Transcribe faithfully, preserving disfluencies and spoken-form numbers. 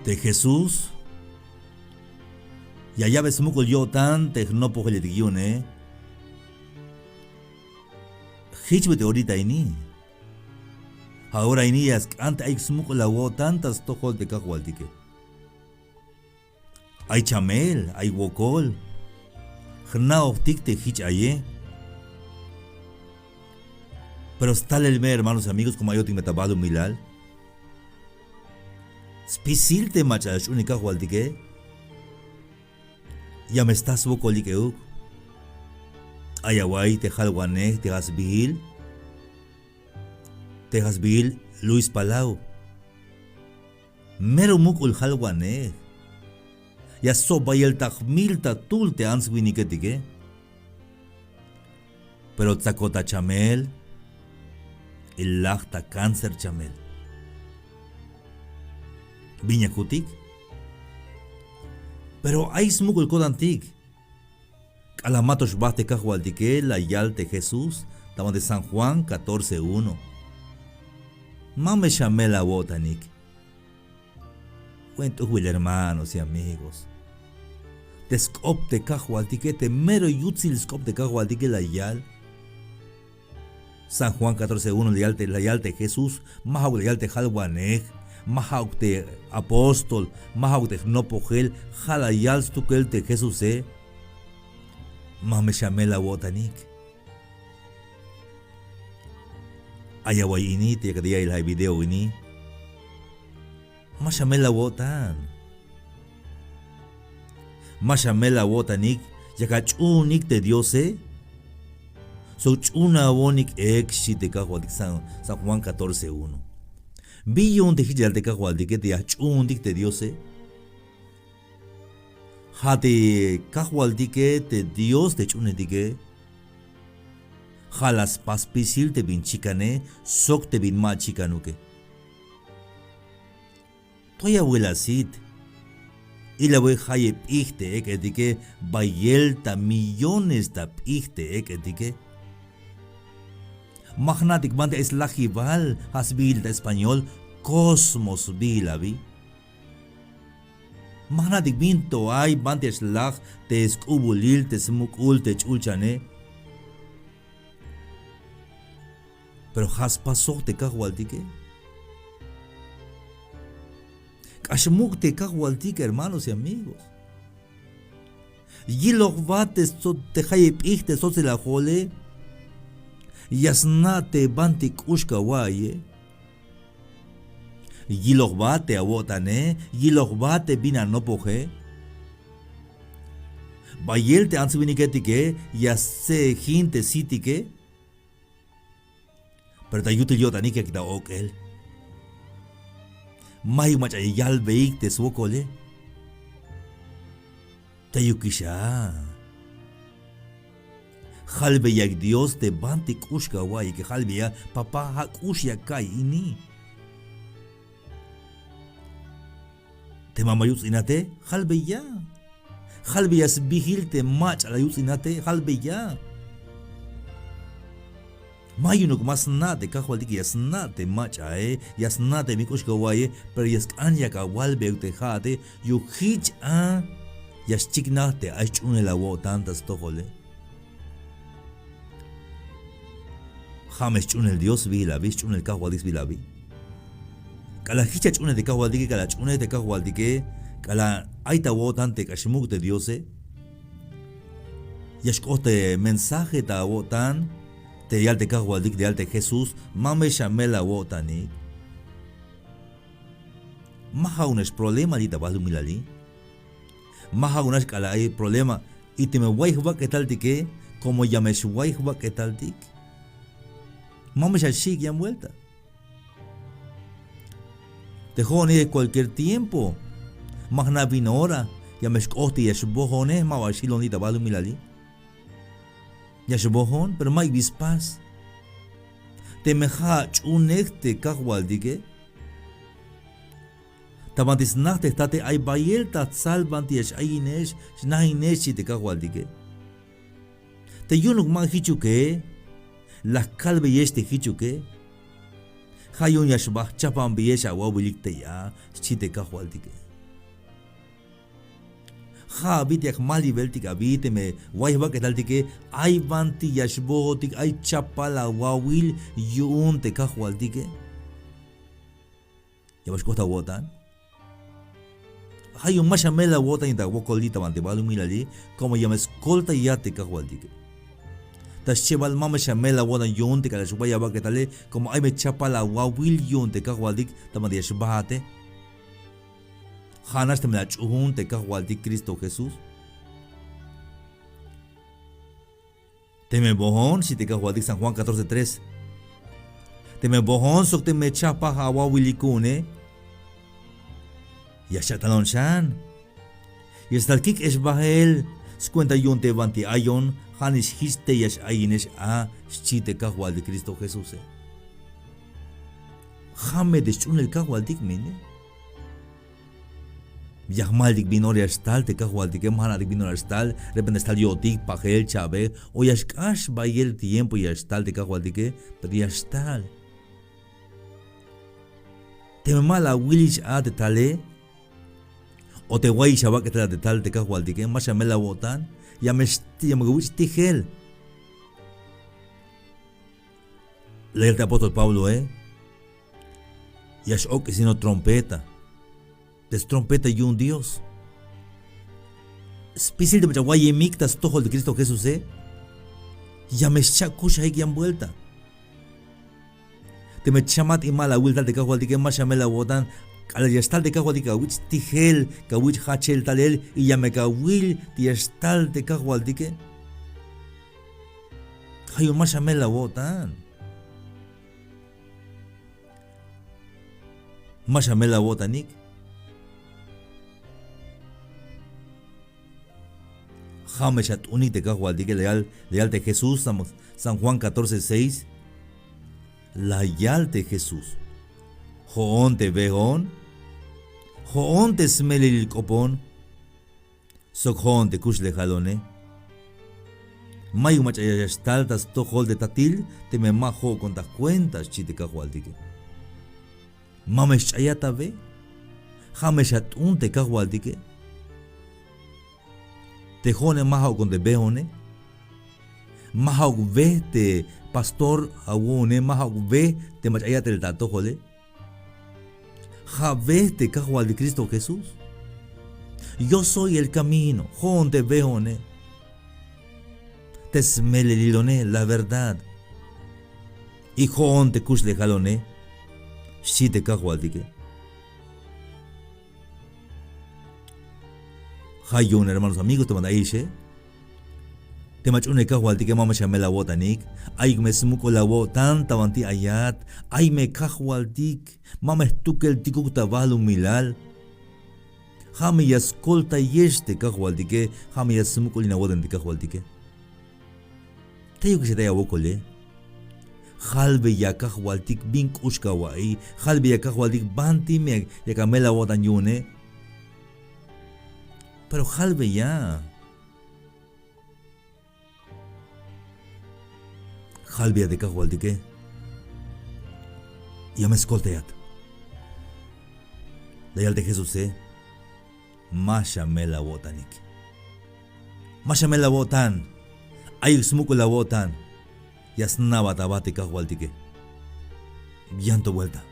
Te Jesús ya ya'be smuk'ul yo'tan te jnopojeletik yu'une. Jich bit'il orita ini. Ja' ora ini ya sk'an te ayuk smuk'ul awo'tan ta stojol te Kajwaltike. Ay chamel, ay wokol. Jna'ojtik te jich aye. Pero stalel me, hermanos y amigos, como ayotik me ta balumilal. Spisil te mach'a sch'uunel Kajwaltike. Ya me sta swokolik euk. Ay awa'y te jalwanej te ja' sbiil. Te ja' sbiil Luis Palau. Mero muk'ul jalwanej. Ya stsob bayel ta jmil ta tul te ants winiketike. Pero tsakot ta chamel, y laj ta cáncer chamel. Bin ya kutik. Pero ay smuk'ul ko'tantik. K'alal ma to xbajt te Kajwaltike, la yal te Jesús ta banti San Juan catorce uno. Ma me xamel awo'tanik. Buen t'ujbil, hermanos y amigos. Te sk'op te Kajwaltike, te mero yutsil sk'op te Kajwaltike la yal. San Juan catorce uno la yal te, la yal te Jesús, ma ja'uk la yal te jalwanej, ma ja'uk te apóstol, ma ja'uk te jnopojel, ja' la yal stukel te Jesuse. Ma me xamel awo'tanik. Ay awa'y ini te yakat ya'iyel ja' video ini. Ma xamel awo'tan. Ma xamel awo'tanik, yak ach'uunik te Diose. Sok ch'uunawonik ek, xchi te Kajwaltik San, San Juan catorce uno. Bi yu'un te jich yal te Kajwaltike te ya jch'uuntik te Diose. Ja' te Kajwaltike, te Dios te jch'uunetike. Ja' la spas spisil te bin chikane sok te bin ma chikanuke. Toy awil asit. Ilawe jayeb p'ij te ek'etike, bayel ta millones ta p'ij te ek'etike. Ma jna'tik banti ay slajibal, ja' sbiil ta español, cosmos sbiil abi. Ma jna'tik bin to ay, banti ya xlaj te sk'ubulil, te smuk'ul, te ch'ulchane. Pero ja' spasoj te Kajwaltike. K'ax muk' te Kajwaltike, hermanos y amigos. Yiloj ba te, te jayeb p'ij te sotselajole, ya sna' te banti k'ux ka awa'aye. Yiloj ba te awo'tane, yiloj ba te bin anopoje. Bayel te ants winiketike ya stse'ejin te sitike. Pero ta yutil yo'tanik yakik ta ok'el. Mayuk mach'a ya yalbeyik te swokole. Teyukix a. Jalbeya ek Dios te banti k'ux ka awa'iyike, jalbeya: Papá, ja' k'ux ya ka'iy ini. Te mama yuts'inate, jalbeya. Jalbeya sbiil te mach'a la yuts'inate, jalbeya. Ma yu'unuk ma sna' te Kajwaltike, ya sna' te mach'ae, ya sna' te bin k'ux ka awa'aye, pero ya sk'an yak awalbeyuk te ja'ate, yu'un jich a ya xchiknaj te ay sch'uunel awo'tan ta stojole. Ja' me sch'uunel Dios sbiil abi, sch'uunel Kajwaltik sbiil abi. K'alal jich ach'uunej te Kajwaltike, k'alal ach'uunej te Kajwaltike, k'alal ay ta awo'tan te k'ax muk' te Diose. Ya xk'ot te mensaje ta awo'tan te yal te Kajwaltik, te yal te Jesús, ma me xamel awo'tanik. Ma ja'uknax problema li' ta balumilali. Ma ja'uknax k'alal ay problema. Y teme way jbak'etaltike, como ya me xway jbak'etaltik, ma me xaxi'ik yan vuelta. Te jo'one cualquier tiempo, ma jna' bin ora, ya me xk'ot te ya xbojone, ma ba xjilon li' ta balumilali. Ya xbojon, pero mayuk bi spas. Teme ja' ach'uunej te Kajwaltike, ta banti snaj te jtate ay bayel ta tsal banti ya x-ayinex, x-najinex, xchi te Kajwaltike. Te yu'unuk ma jichuke, la kalbeyex te jichuke. Ja' yu'un ya xba jchapanbeyex awawilik tey a, xchi te Kajwaltike. Ja' abi te ya jmalibeltik abi, teme way jbak'etaltike, ay banti ya xbootik, ay chapal awawil yu'un te Kajwaltike. Ya me xk'ot awo'tan. Ja' yu'un ma xamel awo'tan yu'un te awokol li' ta banti balumilali, como ya me skoltayat te Kajwaltike. Ta schebal ma me xamel awo'tan yu'un te k'alal xway abak'etale, como ay me chapal awawil yu'un te Kajwaltik ta banti ya xbaate. Ja' nax teme la ach'uun te Kajwaltik Cristo Jesús. Teme boon, xchi te Kajwaltik San Juan catorce tres. Teme boon sok teme chapaj awawil ku'une, ya xcha' talon xan. Ya xtal kik'ex bael skuenta yu'un te banti ayon, ja' nix jich te ya x-ayinex a, xchi te Kajwaltik Cristo Jesúse. Ja' me te sch'uunel Kajwaltik mene. Ya jmaltik bin ora ya xtal te Kajwaltike, ma jna'tik bin ora ya xtal, repente xtal yo'tik, pajel, cha'bej, o ya xk'ax bayel tiempo ya xtal te Kajwaltike, pero ya xtal. Teme ma la awilix a te tale, o te wayix abak'etal a te tal te Kajwaltike, ma xamel awo'tan, ya me x-, ya me awich' tijel. La yal te apóstol Pabloe, ya x-ok'esino trompeta. Te strompeta yu'un Dios. Spisil te mach'a wayemik ta stojol te Cristo Jesuse, ya me xcha' kuxajik yan vuelta. Teme chamat y ma la awil tal te Kajwaltike, ma xamel awo'tan, k'alal ya xtal te Kajwaltike, kawich' tijel, kawich' jachel talel, y ya me kawil te ya xtal te Kajwaltike. Ja' yu'un ma xamel awo'tan. Ma xamel awo'tanik. Ja' me xat'unik te Kajwaltike, la yal, la yal te Jesús, San, San Juan catorce seis. La yal te Jesús: Jo'on te beon, jo'on te smelelil k'opon, sok jo'on te kuxlejalone. Mayuk mach'a ya xtal ta stojol te tatil teme ma jo'kon ta jcuenta, xchi te Kajwaltike. Ma me xch'ayat a be. Ja' me xat'un te Kajwaltike. Te jo'one ma ja'ukon te beone. Ma ja'uk be te pastor awu'une, ma ja'uk be te mach'a ya ya'tel ta atojole. Ja' be te Kajwaltik Cristo Jesús. Yo soy el camino, jo'on te beone, te smelelilone, la verdad, y jo'on te kuxlejalone, xchi te Kajwaltike. Ja' yu'un, hermanos, amigos, te banti ayixe, te mach'a ch'uunel Kajwaltike, ma me xamel awo'tanik. Ayuk me smuk'ul awo'tan ta banti ayat. Ay me Kajwaltik. Ma me jtukeltikuk ta balumilal. Ja' me ya skoltayex te Kajwaltike. Ja' me ya smuk'ulin awo'tan te Kajwaltike. Teyuk xatay awokole. Jalbeya Kajwaltik bin k'ux kawa'iy. Jalbeya Kajwaltik banti me yak amel awo'tan yu'une. Pero jalbeya. Jalbeya te Kajwaltike. Ya me skoltayat. La yal te Jesuse. Ma xamel awo'tanik. Ma xamel awo'tan. Ayuk smuk'ul awo'tan. Ya sna'bat aba te Kajwaltike. Yan to vuelta.